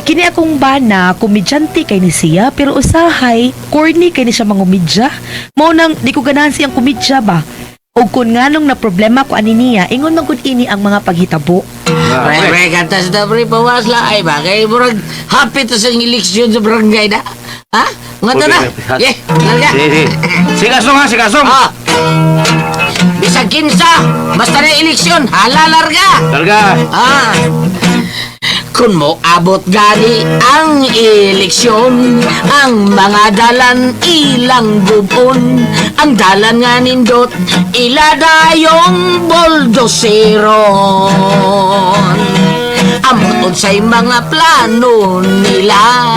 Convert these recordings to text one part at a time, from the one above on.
Kini akong bana, komedyante kay ni siya, pero usahay, corny kay ni siya mangumidya. Mao nang di ko ganahan siyang komedya ba. Og kun nganong na problema ko ani niya, ingon man gud ini ang mga paghitabo. Pre, pre, kanta sa pre, pawas la. Ay, bagay, murag, happy to sa eleksyon sa barangay na. Ha? Nga to na. Yeah, larga. Sige, sige. Sigasong ha, sigasong. Ah. Bisag kinsa, basta na eleksyon, hala larga. Larga. Ah. Kung mo abot gani ang eleksyon, ang mga dalan ilang gubon, ang dalan nga nindot, ila dayong buldoseron. Amot unsay mga plano nila,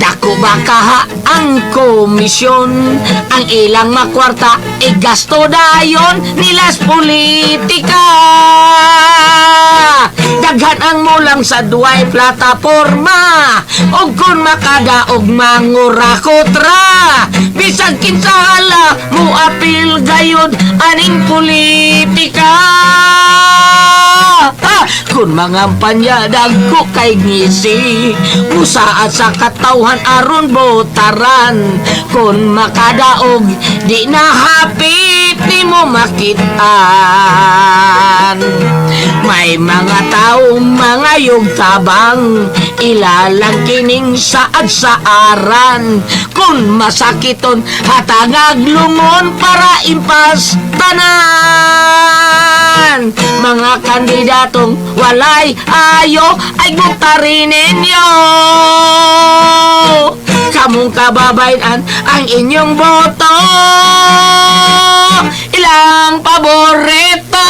dako ba kaha ang komisyon, ang ilang makwarta igasto dayon nilas politika. Daghan ang mulang sa duway plataporma, og kun makadaog mangurakot ra, bisag kinsa hala moapil gayud aning politika. Ha! Kun mangampanya dagko kay ngisi, musaad sa katawhan aron botaran. Kun makadaog di na hapit nimo makitaan. May mga taong mga tabang, ilalang kining saad sa aran. Kun masakiton hatangag lungon para impas tanan. Mga kandidatong walay ayo ay buktarin ninyo. Kamong kababayan ang inyong boto, ilang paborito.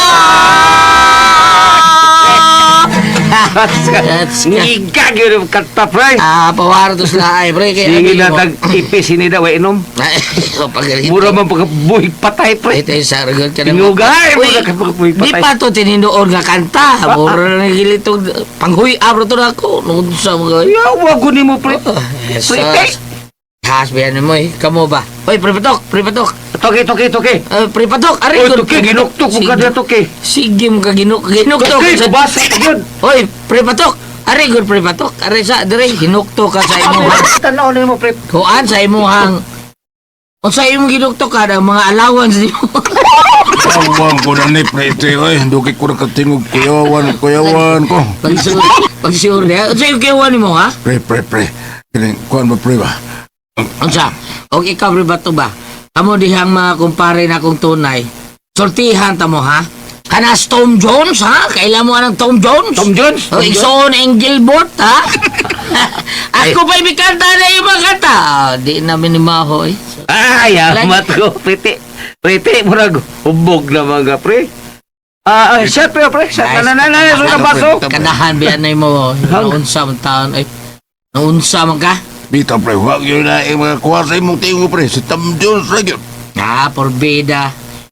That's Ngiga gyud kanta, pre. Ah, pawaro to sila ay, pre. Kaya Sige na mo. tag ipis ini daw inom. Ay, pag- Mura man pagkabuhi patay, pre. Ito yung sargon ka na. Ingugay, Uy, mura ka pagkabuhi di patay. pa to tinindoon nga kanta. Mura na gilitog. Panghuy, abro to na ako. Nung sa mga... Yawa ko nimo, pre. Oh, Pre, Has, biyan mo eh. Kamo ba? Hoy, prepatok, prepatok. Toke, toke, toke. Prepatok, aray Oy, ko. toke, ginuktok mo ka na, toke. Sige mo ka ginuktok. Toke, basa yun. Hoy, prepatok. Aray good prepatok. Aray sa dire hinukto ka sa imong Tanaw nimo, pre. kuan sa imong unsa imong ginukto ka ng mga allowance nimo. Awan ko na ni pre ito oy. Duki ko na katingog kuyawan, kuyawan ko. Pag-sure, pag-sure niya. Unsa imong kuyawan nimo ha? Pre, pre, pre. Kining kuan ba pre ba? Unsa? Og ikaw pre bato ba? Kamo dihang mga kumpare na akong tunay. Sultihan ta mo ha? Kanas Tom Jones ha? Kailan mo anang Tom Jones? Tom Jones? O igsoon ang Gilbert ha? Ako pa ibigkanta na yung mga kanta. Ah, di namin ni Mahoy. Ay, amat ko, prete. Prete, murag hubog na mga pre. Ah, ah, shot pre, pre. Shot na na na na, na, baso. Kanahan biyan na mo. Naunsa man taon. Ay, naunsa man ka? Bitaw pre, wag yun na yung mga kuha sa imong tingog pre. Si Tom Jones ra gyud. Ah, porbida.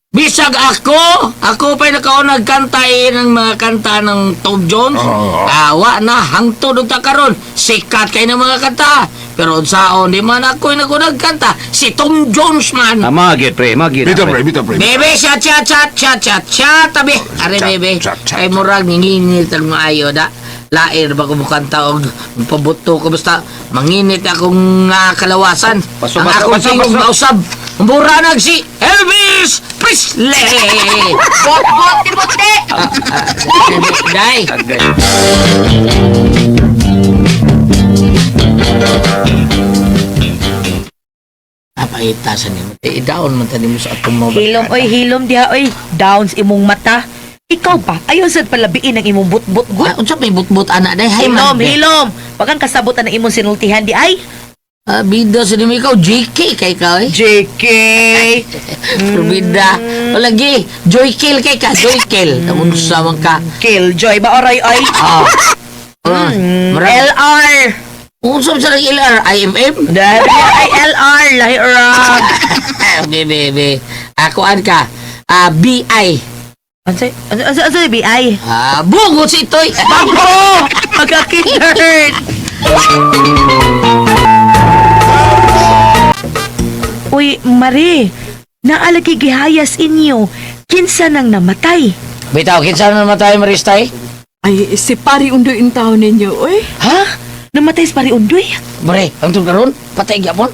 Bisag ako! Ako pa'y nakaunag kanta eh, ng mga kanta ng Tom Jones. Oo. Awa na, hangtod og karon. Sikat kay ng mga kanta. Pero unsaon, di man ako'y nagunag kanta. Si Tom Jones man. Ah, mga gyud, pre, mga gyud. Bitaw pre, bitaw pre. Bebe, siya, siya, siya, siya, siya, siya, tabi. Are, Chat, bebe. chat, chat, Ay, murag, ninginit ang maayo da. Lair ba kumukanta og pabuto ko basta manginit akong kalawasan. Paso, ang paso, akong paso, tingog paso. mausab. Mura nag si Elvis Presley. Bot, bot, bote! Day. Apaita sa nimo. Idaon man tani mo sa atong mga Hilom, oy, hilom diha, oy. Downs imong mata. Ikaw ba? Ayaw sad palabiin ang imong butbut Ah, gud. unsa may butbut ana day? Hay Hilom, man. day. hilom. Wagang kasabutan ang imong sinultihan di ay. Ah, bida sa nimo ikaw JK kay ka eh. JK. Bida. Walagi, Joy Kill kay ka, Joy Kill. Unsa man ka? Kill Joy ba oray oy? Ah. Ah, murag- LR. Unsa man sa nang LR IMM? Dahil ay LR lahi ra. Be, be, be. Ako an ka. Ah, BI. Unsa unsa unsa BI? Ah, bungot si Itoy. Bako! Pagka-kinerd! Uy, Mare, naalagi gihayas inyo. Kinsa nang namatay? Bitaw, kinsa na naman tayo, Maristay? Ay, si pari undo in taon ninyo, oy. Ha? Namatay si Pare Undoy. Mare, ang karon patay gyapon.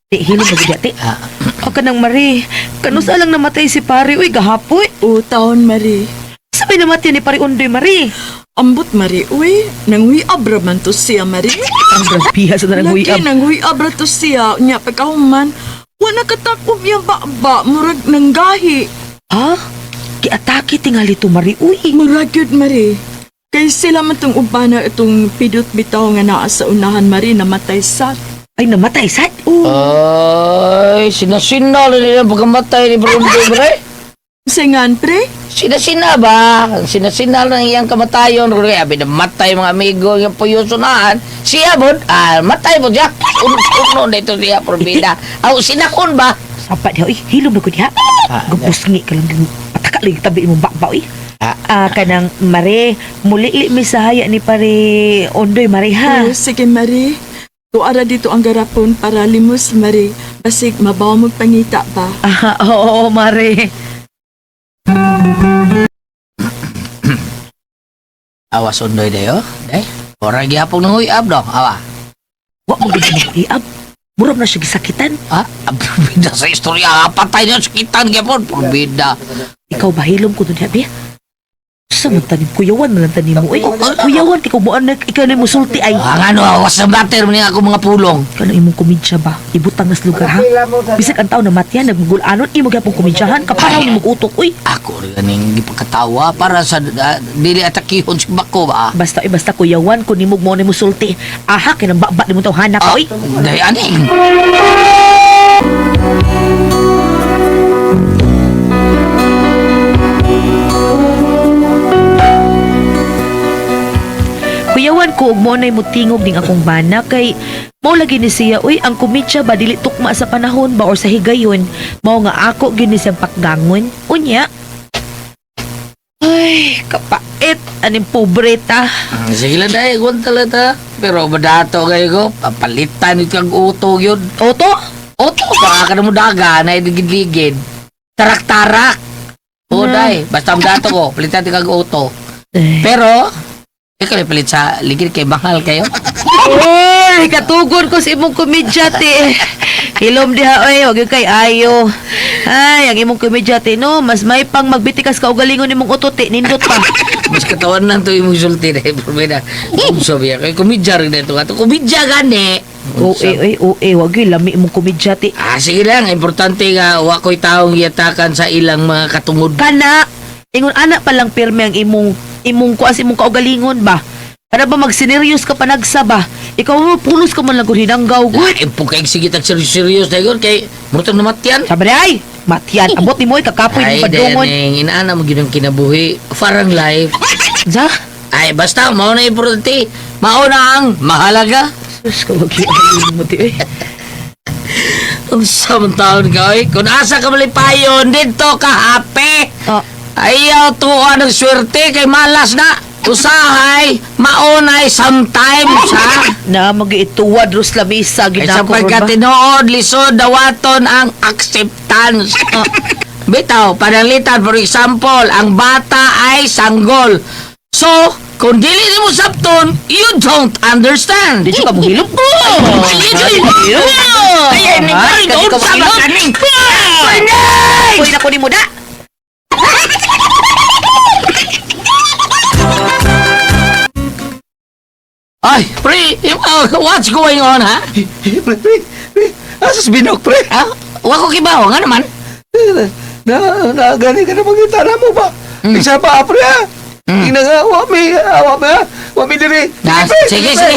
Di, hilom na gud ti. Ah. O kanang Mare, kanusa lang namatay si Pare, uy, gahapoy. O taon, Mari. Sabay namatay ni Pare Undoy, Mare. Ambot, Mari. Uy, nanguyab ra man to siya, Mari. Ang grabiha sa Lagi, nanguyab. nanguyab ra to siya. Nya, pagkahuman, wala katakob yung baba. Murag nanggahi. Ha? Giatake tingali to, Mare, uy. Murag yun, Mari. Kay sila man tong ubana itong pidot bitaw nga naa sa unahan, Mari, namatay sa. Ay, namatay, sad. Oh, Ay, sinasina lang nila pagkamatay ni Brundo, bre. singan, pre. Sinasina ba? Sinasina lang iyang kamatayon. Bre, abi namatay mga amigo yung puyusunahan. Siya bod, ah, matay mo siya. Uno na ito siya, probida. Aw, sinakon ba? Sapa diha, uy, hilom na ko diha. Ah, Gubusngi ka lang din. Pataka lang yung tabi imong bakba, uy. Ah. Ah, kanang Mare, muli mi sahaya ni Pare Ondoy, Mare, ha? Oh, sige, Mari. Tuara dito ang garapon para limos, Mari. Basig, mabaw mo pangita ba? Ah, oo, Mare. Awa, sundoy dayo. Day, ora gihapon ng huyab, no? Awa. Wa mo gid mo iab. Murag na siya gisakitan. Ah, probida sa istorya. Patay na sakitan gihapon. Probida. Ikaw ba hilom ko dun habi? Sa man tanim kuyawan man lang tanim mo. Uy, kuyawan kay kung na ikaw na musulti ay. Ang ano, awas sa matter mo niya ako mga pulong. Ikaw na imong komedya ba? Ibutang nas lugar ha? Bisag ang tao na matyan, nagmugulanon, imo gyapon komedyahan, kaparaw ni utok, uy. Ako rin ganing gipagkatawa para sa dili atakihon si bako ba? Basta, uy, basta kuyawan ko nimog mo ni musulti. Aha, kay nang baba ni mo tawhana ka, uy. Day aning. Kuyawan ko og mo nay mutingog ning akong bana kay mao lagi ni siya uy ang komedya ba dili tukma sa panahon ba or sa higayon mao nga ako gyud ni siyang pakgangon unya. Ay, kapait aning pobre ta. Sige lang day, gwanta lang ta. Pero madato kayo ko, papalitan ito ang uto yun. Oto. Uto, baka ka na mo daga, na idigid-ligid. Tarak-tarak. O day, basta ang dato ko, palitan ito kang uto. Eh, Pero, ikaw na palit sa ligid kay mahal kayo. Uy, katugon ko sa imong komedya te. Hilom diha oy, wag gyud kay ayo. Ay, ang imong komedya te no, mas may pang magbitikas ka ugalingon imong uto te, nindot pa. Mas katawan lang to imong sulti na, Probida. Unsa biya kay komedya rin na ito. Ato komedya gani. Oe, oe, oe, wag gyud lami imong komedya te. Ah, sige lang. Importante nga, wa ko'y taong giyatakan sa ilang mga katungod. Kana ingon ana pa lang pirme ang imong imong kuas imong kaugalingon ba. Para ba magsineryos ka panagsa ba? Ikaw mo pulos ka man lang kung hinanggaw gud. Lain po kay sige tag serious-serious dayon kay murtong namatyan. Sabi na, ay, matyan abot ni mo ay kakapoy Ay, ni padungon. dayaning, inaana mo gyud ang kinabuhi. Farang life. Za? Ay, basta, mao na importante. Mao na ang mahalaga. Sus ka wag yun mo ti eh. Ang samang taon ka, oy. Kung asa ka malipayon, dito ka happy. Ah, Ayaw tuwa ng swerte kay malas na. Usahay, maunay sometimes, ha? Na magiituwad ros lamisa Kay sa ginako ron ba? pagkatinuod, lisod, dawaton ang acceptance. Bitaw, pananglitan, for example, ang bata ay sanggol. So, kung dili nimo sabton, you don't understand. Di siya ka muhilom. Oh! Ay, ay, Ah, ay, kadi ka sa muhilom. kaning. Uy, nako ni mo da. Ay, pre, what's going on, ha? Pre, pre, pre. Asas binok, pre. Ha? Wa ko kibaw, nga naman. Na, na, gani ka na magkita na mo ba? Isa pa, pre, ha? Tingnan nga, wami, ah, wami, ha? Wami diri. Na, pre, sige, pre. sige.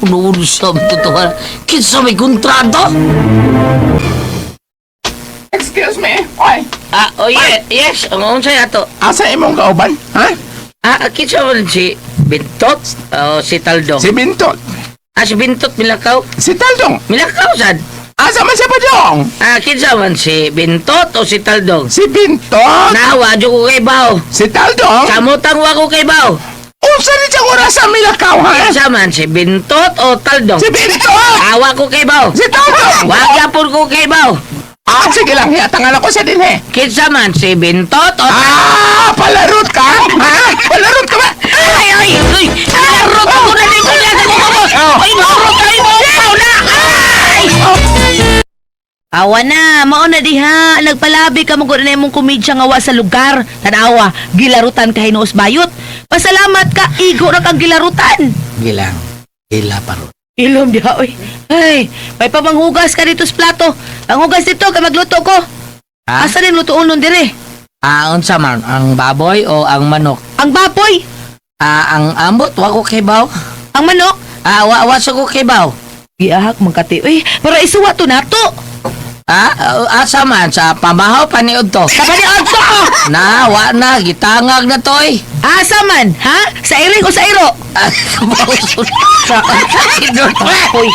Uno sa totoo. Kinsa may kontrato? Excuse me. Oy, Ah, oh yeah, yes, ang unsay ato. asa imong kauban? Ha? Ah, kinsa man si Bintot o si Taldong? Si Bintot. Ah, si Bintot Milakaw. Si Taldong. Milakaw sad. Asa man siya pa dong? Ah, kinsa man si Bintot o si Taldong? Si Bintot. Nawa jud ko kay Bao. Si Taldong. Samutang wa ko kay Bao. Unsa ni siyang oras sa Milakaw, ha? Kinsa man si Bintot o Taldong? Si Bintot. Awa ko kay Bao. Si Taldong. Wa gyapon ko kay Bao. Ah, sige lang. Hiyatangan ako sa dinhe. Kinsa man si Bintot o Ah, palarot ka? Ha? Palarot ka ba? Ay, ay, ay! Larot ako na din ko niya sa Oh. Awa na, mao na diha, nagpalabi ka mo gud na imong komedya nga wa sa lugar. Tanawa, gilarutan ka hinuos bayot. Pasalamat ka, igo ra kang gilarutan. Gilang. Gila pa ron. Ilom diha oy. Ay, may pamanghugas ka dito sa plato. Panghugas dito kay magluto ko. Ha? Asa din lutoon nun dire? Ah, unsa man? Ang baboy o ang manok? Ang baboy, Ah, ang ambot, wa ko kibaw. ang manok. Ah, wa sa ko kibaw. Giahak man kati. Uy, para isuwa to nato. Ah, asa man sa pamahaw paniud to. Sa paniod to. Na, wa na gitangag na to eh. Asa man, ha? Sa iring o sa iro? Ah, Hoy.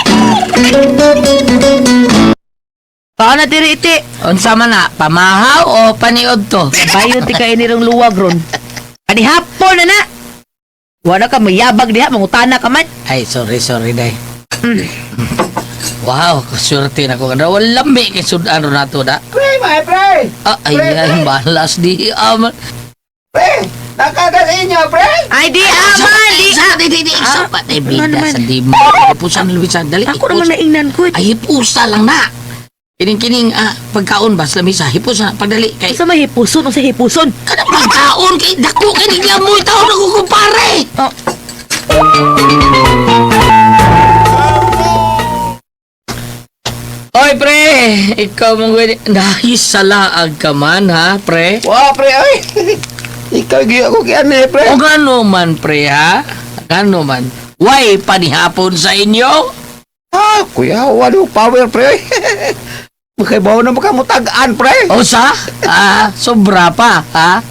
Paano diri iti? Unsa man na, pamahaw o paniud to? Bayon ti kay nirong luwag ron. Kanihapon na na. Wala ka mayabag diha, mangutana ka man. Ay, sorry, sorry, day. Wow, kaswerte na ko. Wala lami kay sudan ron nato da. Pre, my pre! Ah, ay, ay, balas di. Pre! Nakagas inyo, pre! Ay di aman, di. Di, di, di, isa pa. Ay, bida Ano naman? sa di mo. Hipusan, Luisa, dali. Ako naman naingnan ko. Ay, hipusa lang na. Kining-kining, pagkaon ba sa lamisa? Hipusa, pagdali. Kay, Sa may hipuson o sa hipuson? kanang pagkaon, kay dako, kay niglamoy taon ako kumpare. Oh. Oy, pre! Ikaw mong gawin. Nahisalaag ka man, ha, pre? Wa, pre, oy! Ikaw, giyo ko kiyan eh, pre. O gano man, pre, ha? Gano man? Way panihapon sa inyo? Ah, kuya, wala power, pre. Makaibaw na makamutagaan, pre. O sa? Ah, sobra pa, ha?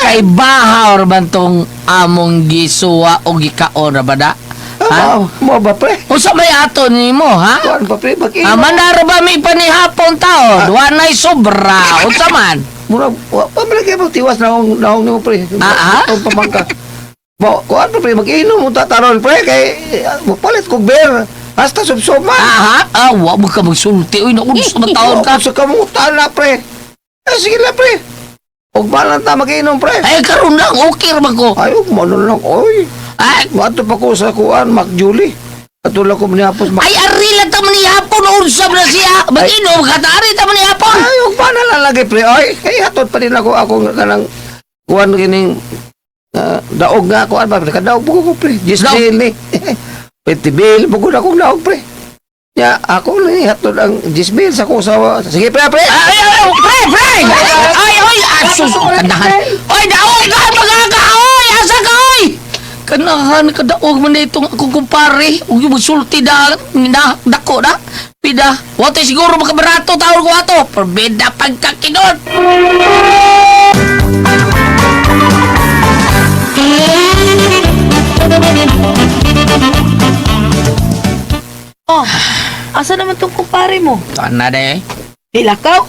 Kay bahaw man tong among gisuwa o gikaon na ba da? Ha? Ah, mo ba, pre? O sa may ato nimo, ha? Kuan pa, pre, mag Ah, manaro ba may panihapon taon? Wa na'y sobra. O sa man? Mura, wa pa man kay tiwas na naong naong nimo, pre. Ah, ah? Ang pamangka. Mo, kuan pa, pre, mag-inom mo tataron, pre, kay magpalit kog beer. Hasta subsob man. Ah, ha? Ah, wa mo ka magsulti. Uy, naunsa man taon ka. Sa kamutan na, pre. Eh, sige lang, pre. Ug balang ta mag-inom, pre. Ay, karon lang, okay ra man ko. Ay, ug mo lang, oy. Ay, Wato pa ko sa kuan, Mac Julie. Atula ko nihapos, Mac ay, ari lang ta man hapon, unsa man na siya. Mag-inom ka ta, ari ta man hapon. Ay, ug pa na lang lagi, pre. Oy, kay hatod pa din ako akong kanang kuan kining daog nga kuan ba pre. Kadaog po ko pre. Jis Daog. bill ni. 20 bill po ko akong daog pre. Ya, ako ni hatod ang jis bill sa ko sa Sige pre, pre. Ay, ay, ay, pre, pre! Ay, ay, asus, kanahan. Oy, daog ka, mga ka, oy, asa ka, oy! Kanahan, kadaog man na itong akong kumpare. Huwag yung magsulti na, na, dako na. Pida, wate siguro makabarato, taon ko ato. Perbeda pagkakinon. Oh, asa naman tong kumpare mo? Tuan na de. Dilakaw?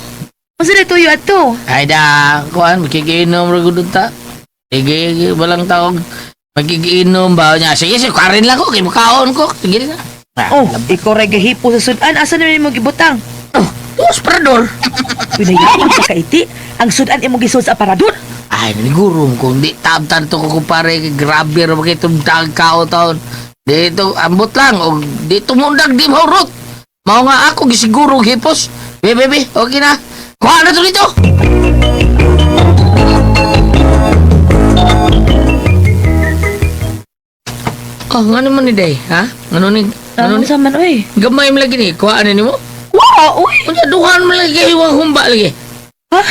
Unsa na tuyo ato? Ay da, kuan, makikiinom ra gud ta. Sige, sige, walang tawag. Makikiinom ba niya? Sige, sige, karin lang ko, kay mukaon ko. Sige na. Ah, Oh, ikaw ray gahipo sa sudan. Asa naman imong gibutang? Oh, tuos parador. Pinayapon ka kaiti. Ang sudan imong gisud sa aparador. Ay, nigurum kung di tabtan to ko kumpare, grabe ra ba kay tumtag kao taon. Dito ambot lang og di tumundag di mahurot. Mao nga ako gisiguro og hipos. Be, be, be, okay na. Kuha na to dito. Oh, ngano man ni Day, ha? Ngano ni? Ngano Ano ni? sa man oy? Gamay man lagi ni, kuha na nimo? Wow, oy. Unya duhan man lagi hiwang humba lagi. Ha?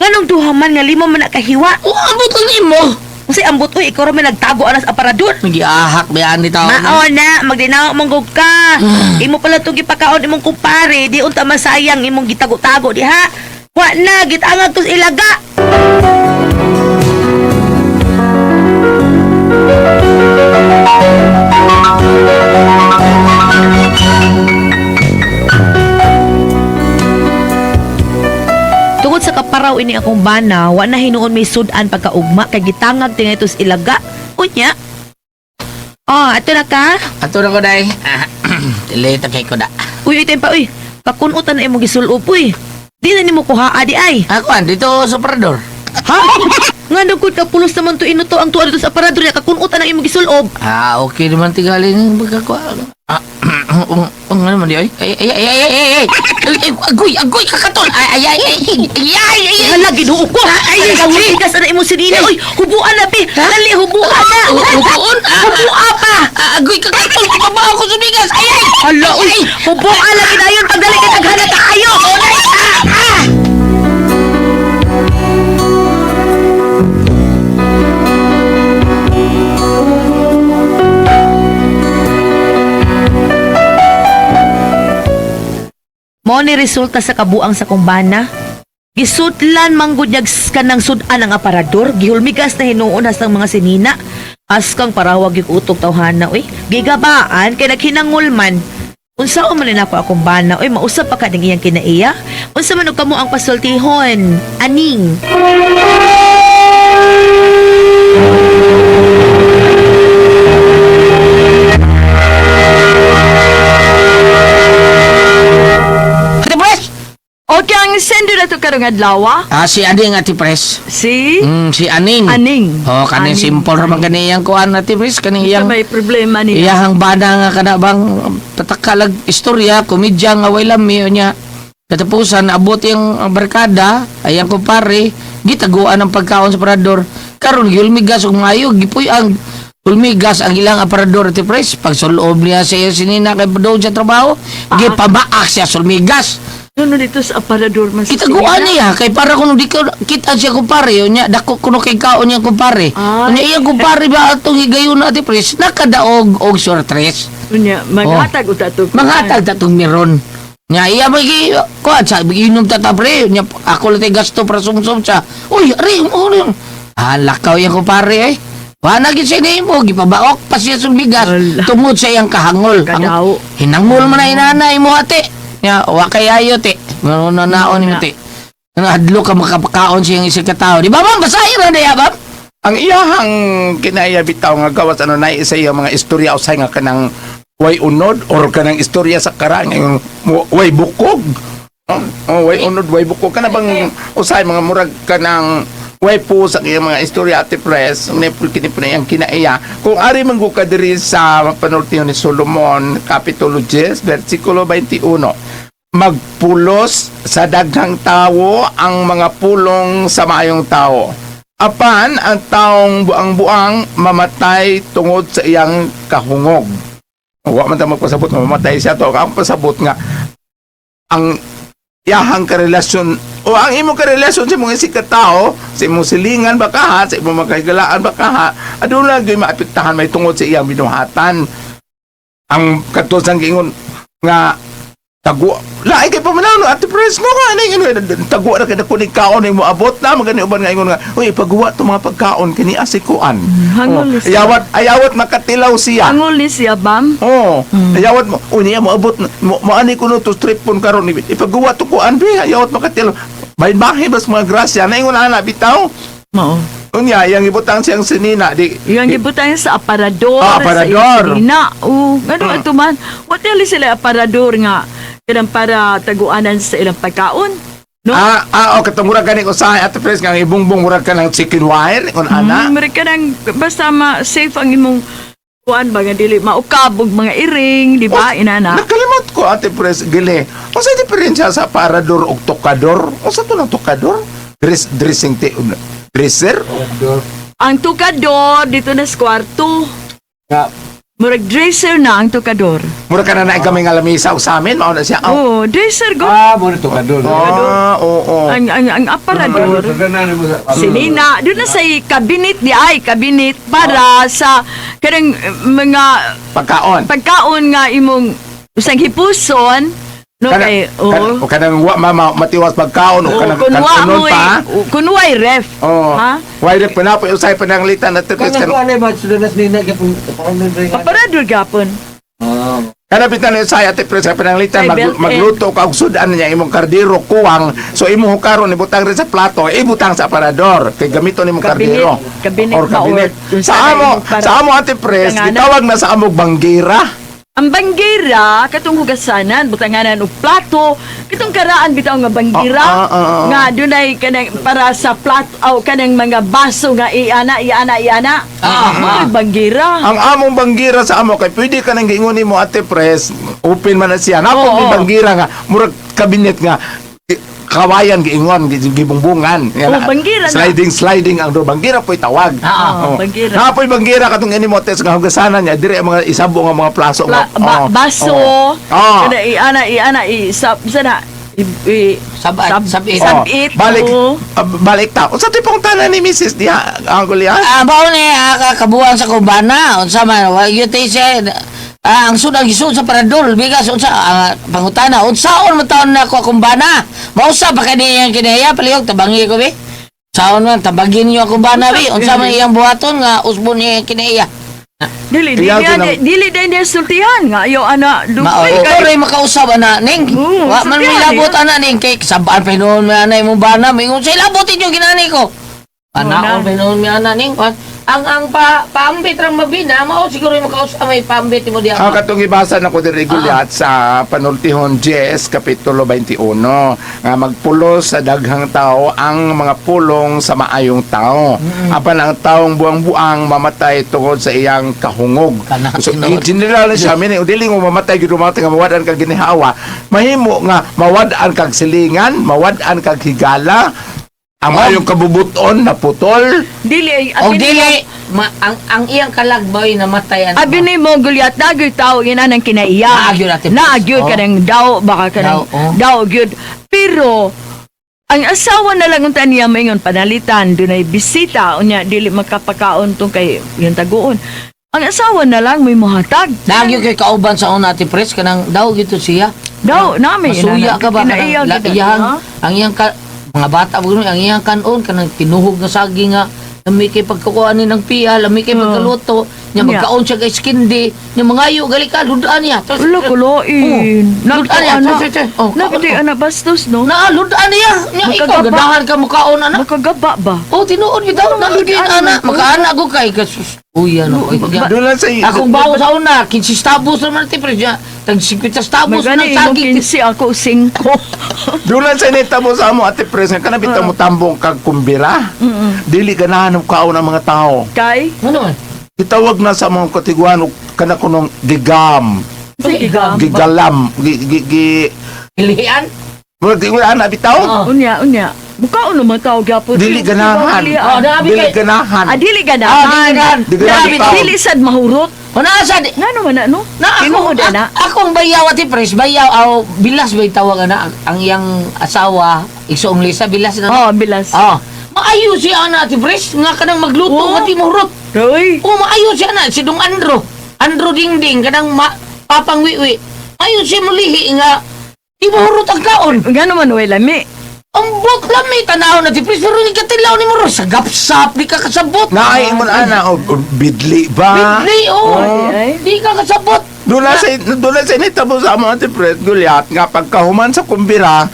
Nganong duha man nga lima man nakahiwa? Oh, ambot lang nimo. Unsay ambot oy, ikaw ra may nagtago anas aparador. Nagiahak ba ni taon? Mao na, magdinaw mong gug ka. Imo pala itong gipakaon imong kumpare, di unta masayang imong gitago-tago diha. Wa na, gitangag tos ilaga. Tungod sa kaparaw ini akong bana, wa na hinuon may sudan pagkaugma kay gitangag tingay tos ilaga. Unya. Oh, ato na ka. Ato na ko day. Tilita kay ko da. Uy, uy, pa, uy. Pakunutan na imong gisulob, uy. Di na nimo kuha, adi ay. Ako an dito sa parador. Ha? Nga nagkod ka pulos naman to inuto ang tuwa dito sa aparador niya. Kakunutan na imong gisulob. Ah, okay naman tigali ng pagkakuha. Ah, Ang ano man di ay? Ay ay ay ay ay ay. Ay, ay, agoy, agoy kakatol. Ay ay ay ay ay ay. Ay. Hala, Ginoo ko. Ay, Ay, ay, ang ay. bigas na imong sinina. Oy, hubuan na bi. Dali, hubuan na. Hubuon? Hubua pa. Ah, agoy kakatol, pabaho ko sa bigas. Ay ay. Hala, uy. Hubuan lagi dayon pagdali kay taghana kaayo. Ah, ah. Mao ni resulta sa kabuang sa kumbana. Gisutlan manggod niyag kanang sudan ang aparador, gihulmigas na hinuon hastang mga sinina. Askang parawag yung utok tawhana, uy. Gigabaan kay naghinangol man. Unsa man ni nako akong bana, uy, mausap pa ka ning iyang kinaiya. Unsa man og kamo ang pasultihon? Aning. Ate Pres. Okay, ang sendo na to karong adlaw. Ah, si Aning, Ate Pres. Si Si Aning. Aning. Oh, kaning Aning. simple ra man kani iyang kuan, Ate Pres, kaning Iyang iyang may problema niya. iyahang bana nga kana bang patakalag istorya, komedya nga way lami niya. Katapusan abot yung barkada, ay ang kumpare, gitaguan ang pagkaon sa parador. Karon gihulmigas og maayo, gipuy ang hulmigas ang ilang aparador, Ate Pres. Pag sulob niya sa iya sinina kay doon sa trabaho, gipabaak siya sulmigas. Ano dito sa aparador man sa Kitaguan sinina? niya kay para kuno di ko kita siya kumpare unya dako kuno kay kaon niya kumpare. Ay. Unya iyang kumpare ba atong higayon na, Ate Pres, nakadaog og sortres. Unya, maghatag uta to. Manghatag ta tong meron. Nya iya magi kuan sa inom ta ta pre nya ako lang tay gasto para sumsum siya. Uy, ari mo rin. Ah, lakaw iyang kumpare eh. Wa na gid siya nimo gipabaok pa siya sa bigas Ala. tungod sa iyang kahangol. Kadaw. Hinangol man na inanay mo ate. Nya wa kay ayo te. Mano naon nimo te. Ano hadlo ka makapakaon siya isang katao. Di ba ma'am? Basahin ra diya ma'am. Ang iyahang kinaya bitaw nga gawas ano na isa iya mga istorya usay nga kanang way unod or kanang istorya sa karaan ngayon way bukog. Oh, oh, way unod way bukog kana bang usay mga murag kanang way po sa iyang mga istorya, Ate Pres, ni kini po na iyang kinaiya. Kung ari man ka diri sa panultiyon ni Solomon, Kapitulo 10, versikulo 21. Magpulos sa daghang tawo ang mga pulong sa maayong tao. Apan ang taong buang-buang mamatay tungod sa iyang kahungog. Wa man ta magpasabot nga mamatay siya to. Ang pasabot nga ang iyahang karelasyon o ang imong karelasyon sa imong isig ka tao, sa imong silingan ba kaha, sa imong makahigalaan ba kaha, aduna gyud maapektahan may tungod sa iyang binuhatan. Ang katulad sang giingon nga tago lain kay paminaw no, Ate Pres, no nga ini ingon tago ra kay dako ni kaon ni moabot na magani uban nga ingon nga uy ipaguwa to mga pagkaon kini asikuan. Hangol Oh, ni siya. ayawat ayawat makatilaw siya. Angol ni siya, bam. Oh, ayawat mo. Uy, niya moabot mo maani kuno to stripon karon ipaguwa to kuan bi ayawat makatilaw. Bahin-bahin bas mga grasya na ingon ana bitaw. Mao. Unya yang ibutang siyang sinina di Yung gibutang sa aparador. Ah, aparador. Sa na. Oo. Ngano ato man. What the sila aparador nga kanang para taguanan sa ilang pagkaon. No? Ah, ah, oh, katong murag gani usahay, Ate Pres, nga ibungbong murag ka ng chicken wire, ingon ana. Murag ka nang basta ma safe ang imong kuan ba nga dili maukab og mga iring, di ba inana? Nakalimot ko, Ate Pres, gili. Unsa diferensya sa parador ug tokador? Unsa to ng tokador? Dressing dresser? Ang tukador dito na sa kwarto. Nga. Murag dresser na ang tukador. Mura ka na naay kami nga lamisa og sa amin, mao na siya. Oh. Oh, dresser go. Ah, mo to ka doon. Ah, oo. Ang aparador. Sinina, doon na sa kabinet di ay kabinet para sa kanang mga Pagkaon. pagkaon nga imong usang hipuson no Kana, kay kana, oh. o kanang wa mama matiwas pagkaon o Oh, kanang kun wa kanunon mo'y pa. kun wa'y ref. Oh. Ha? Why ref panapoy usay pananglitan, Ate Pres. Kanang Kan kuan ay ba sudah nas nina gyapon parang nun rin. Aparador gapon. Ah. kana bitan ni usay, Ate Pres, pananglitan Ay, belt magluto ka og sudan niya imong kardero kuwang. So imong hukaron ibutang rin sa plato, ibutang sa aparador kay gamiton imong Kabinet. kardero. Kabinet or ba, kabinet. or Sa sa amo, imong para- sa amo, Ate Pres, Tanganan. gitawag na sa amo banggira. Ang banggira katong hugasanan, butanganan og plato, katong karaan bitaw nga banggira nga dunay kanang para sa plato aw kanang mga baso nga iana iana iana. Mao'y banggira. Ang among banggira sa amo kay pwede ka nang giingon nimo, Ate Pres, open man na siya. Napo may banggira nga murag kabinet nga kawayan giingon gibungbungan. Yan Oh, na. banggira na. Sliding sliding ang do banggira po'y tawag. Banggira. Napoy banggira katong ini mo tes nga hugasanan niya dire ang mga isabo nga mga plaso nga. Baso, kana iana iana i sab sana i, i Sabat, sabit. Sabit. Balik oo. balik ta. Unsa ti tanan ni Mrs. diha ang gulya? Mao ni kabuan sa kubana, unsa man wa gyud tay siya ang sud ang gisud sa parador bigas unsa ang pangutana unsaon man taon na ako akong bana mausa pa kani iyang kinaya palihog tabangi ko be saon man tabagin niyo akong bana be unsa man iyang buhaton nga usbon niya iyang kinaya. Dili dili Iyaw din dili din niya sultihan nga ayo ana Mao dugay kay ray makausab ana ning. Oo, Wa man sultihan, milabot eh. ana ning kay sabaan pa hinuon mi ana imong bana mingon sa ilabot inyo ginani ko. Panaon na. pa hinuon mi ana ning ang pa paambit rang mabina mao siguro yung makausab may paambit mo diha. Ang katong ibasa na ko diri Gulyat sa Panultihon 10 kapitulo 21 nga magpulos sa daghang tao ang mga pulong sa maayong tao. Apan ang taong buang-buang mamatay tungod sa iyang kahungog. Kana, So, tinuod. in general na siya meaning dili mo mamatay gyud mamatay nga mawad-an kag ginhawa, mahimo nga mawad-an kag silingan, mawad-an kag higala, ang maayong kabubuton na putol. Dili ay Og abi dili ma, ang iyang kalagbay namatay ana. Abi ni mo Gulyat nagoy tao ina ng kinaiya. Naagyod, Ate Pres. Naagyod kanang daw baka kanang Daw, oh. daw gyud. Pero ang asawa na lang unta niya maingon panalitan dunay bisita unya dili makapakaon tong kay yung taguon. Ang asawa na lang may muhatag. Nagyo kay kauban sa una Ate Pres kanang daw gito siya. Daw nami Masuya ka ba kinaiya kanang gyud, iyang ha? ang iyang ka, mga bata ba ang iyang kanon kanang tinuhog nga saging nga lami kay pagkukuha ni ng piya, lami kay pagkaluto, nya Nya. magkaon siya kay skindi, nya mangayo gali ka ludaan niya. Ulo kuloin. Oh, Nagto ludaan niya. ana. Tsa, tsa, tsa. Oh, kaon Nagdi ko. ana bastos no. Na ludaan niya. Nya ikaw Makagaba. ganahan ka mukaon ana. Makagaba ba? Oh, tinuod bitaw na Ludaan ana, man ko. makaana ko kay kasus. Uy, ano ko. Doon lang sa Akong bawo sa una, 15 tabos naman ti pre niya. Tag 50 tabos ng Magani imong saging. 15 ako 5. Dulan sa nitabo sa amo Ate Pres nga kana bitaw mo tambong kag kumbira. Dili ganahan og kaon ang mga tao. Kay Ano man? Gitawag na sa mga katiguan og kana kunong gigam, sige gam. gigalam, gi gi gi Ilian? Murag di wala na bitaw. Oo. Unya unya. Mukaon naman tao gyapon. Dili ganahan. Oh, nabi Dili kay- ganahan. Ah, dili ganahan. Ah, dili ganahan. Dili ganahan Dili, bitaw. dili sad mahurot. Una sa di Ngano man na no? na ako, Tinuod na. akong bayaw ati pres, bayaw aw bilas bay tawag ana ang iyang asawa, igsoong Lisa bilas na. Oh, bilas. Ah. Maayo siya ana ati pres nga kanang magluto Oh. nga di mahurot. Roy. Oh, maayo siya ana si Dong Andro. Andro Dingding kanang papang wiwi. Maayo siya mulihi nga di mahurot ang kaon. Ngano man way lami. Ang bot lami tanaw na ti pres pero ni katilaw ni mo ro sa gapsap di ka kasabot. Naay mo ana og bidli ba? Bidli oh. Ay, ay. Di ka kasabot. Doon lang sa nitabo sa amo Ate Pres Gulyat nga pagkahuman sa kumbira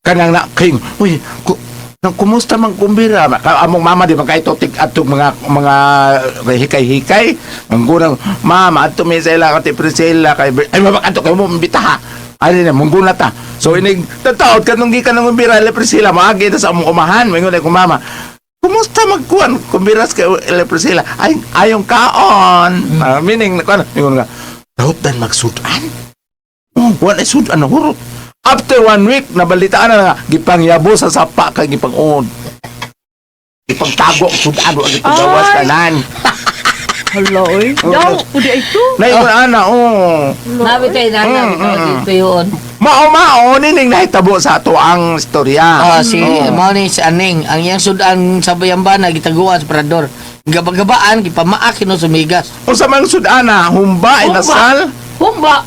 kanang na king uy nang kumusta man kumbira among mama di man kay tig atong mga hikay-hikay ang gunang mama adto mi sa ila Ate Priscilla kay ay mabak adto kay mo mbitaha ani na mungguna ta so inig tataod kanong gikan ng kumbira ila Priscilla maagi ta sa among umahan mingon ko mama kumusta magkuan kumbiras kay ila Priscilla ay ayong kaon. Ah, meaning kuan mingon nga dapat magsudan. Oh, wala sudan na hurot. After one week, nabalitaan na nga, gipangyabo sa sapa kay gipang-uod. Gipangtago ang sudan, wala gipagawas Ay. tanan. Hala oy. Daw pud ito. Naingon ana, oh. Nabi tayo na, nabi tayo dito yun. Mao-mao, nining nahitabo sa ato ang istorya. Ah, si mao ni si Aning, ang iyang sudan sa bayambana gitaguan sa parador. Gabagabaan gipamaak no sumigas. Unsa man sudana, humba, inasal, Humba.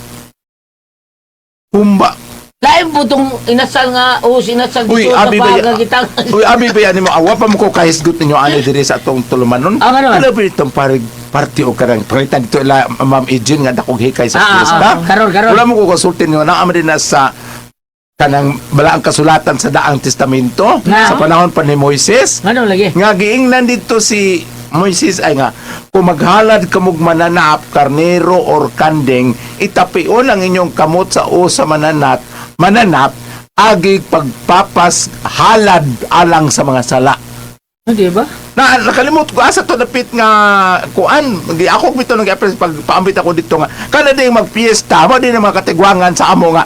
humba. Lain po tong inasal nga o sinasal Uy, dito sa abi ba baga kita. Uy, abi ba yan mo awa pa mo ko kahisgot ninyo ani diri sa atong tulumanon. Ah, ano man? Ano ba itong parig party o karang pangitan dito ila Ma'am Ejin nga dakong hikay sa fiesta. Karon, karon. Wala mo ko konsultin ninyo naa man din na sa kanang balaang kasulatan sa Daang Testamento Na. sa panahon pa ni Moises Ano lagi? nga giingnan dito si Moises ay nga kung maghalad kamog mananap, karnero or kanding, itapion ang inyong kamot sa o sa mananap agi pagpapas halad alang sa mga sala. Di ba? Na nakalimot ko asa to dapit nga kuan gi ako bitaw nag pag paambit ako dito nga kana ding magpiesta mo din ang mga katigwangan sa amo nga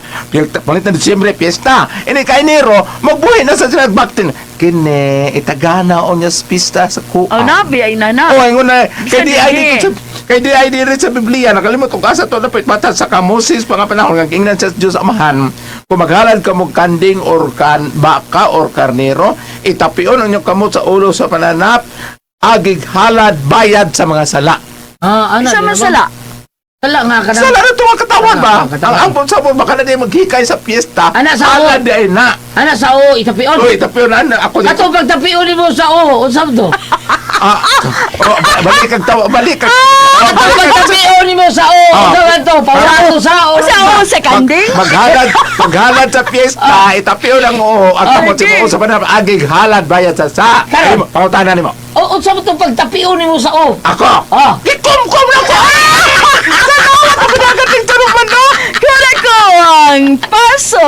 palit na Disyembre piyesta ini kay Enero magbuhi na sa sila baktin kini itagana o niya sa pista sa kuan. Oh, nabi ay nana. Oh, ingon na kay di ay Bisan dito sa kay di ay diri sa Biblia nakalimot ko asa to dapit bata sa Moses pa nga panahon nga ingnan sa Dios Amahan kung maghalad ka mo kanding or kan baka or karnero, itapion ang inyong kamot sa ulo sa pananap agig halad bayad sa mga sala. Ah, ana. Isa di man ba? sala. Sala nga ka Sala na ito ang katawan ba? Ah, katawan. Ang sa baka na di maghikay sa piyesta. Ana, sa halad di ay na. Ana sa o itapion. Uy, itapion na ako dito. Ato pagtapion nimo sa o, unsa to? Ah, oh, balik ang tawa, balik ang. Oh, Ato balik ang pagtapion nimo sa o, Ah. unsa to? Pawato sa o. Sa o sa kanding? Maghalad sa piyesta, itapion ang oo, ang kamot sa oo sa panahon, agig halad bayad sa sa. Karon. Pangutanan nimo. O unsa to pagtapion nimo sa o? Ako. Ah. Gikumkum na ko. Ah! Sa ako dagat ng taruman no. Kura ko ang paso.